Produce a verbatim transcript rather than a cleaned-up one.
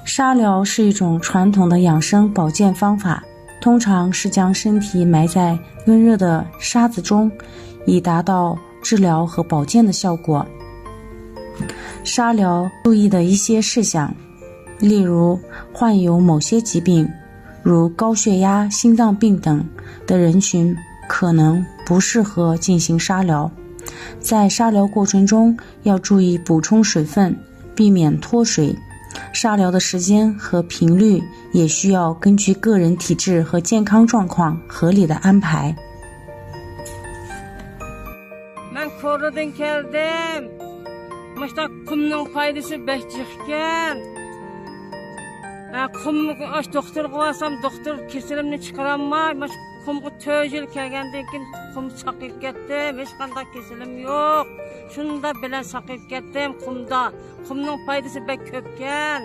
沙疗是一种传统的养生保健方法，通常是将身体埋在温热的沙子中，以达到治疗和保健的效果。沙疗注意的一些事项，例如患有某些疾病，如高血压、心脏病等的人群，可能不适合进行沙疗。在沙疗过程中，要注意补充水分，避免脱水。沙疗的时间和频率也需要根据个人体质和健康状况合理的安排。 مەن كورلىدىن كەلدىم. مۇشۇنداق قۇمنىڭ پايدىسى بەك جىق ئىكەن. ھە، قۇم، ئاش دوختۇرغا بارسام، دوختۇر كېسىلىمنى چىقىرالماي، مۇشۇ قۇمغا تۆت يىل كەلگەندىن كېيىن قۇم ساقىيىپ كەتتىم. ھېچقانداق كېسىلىم يوق. شۇنداق بىلەن ساقىيىپ كەتتىم قۇمدا. قۇمنىڭ پايدىسى بەك كۆپكەن.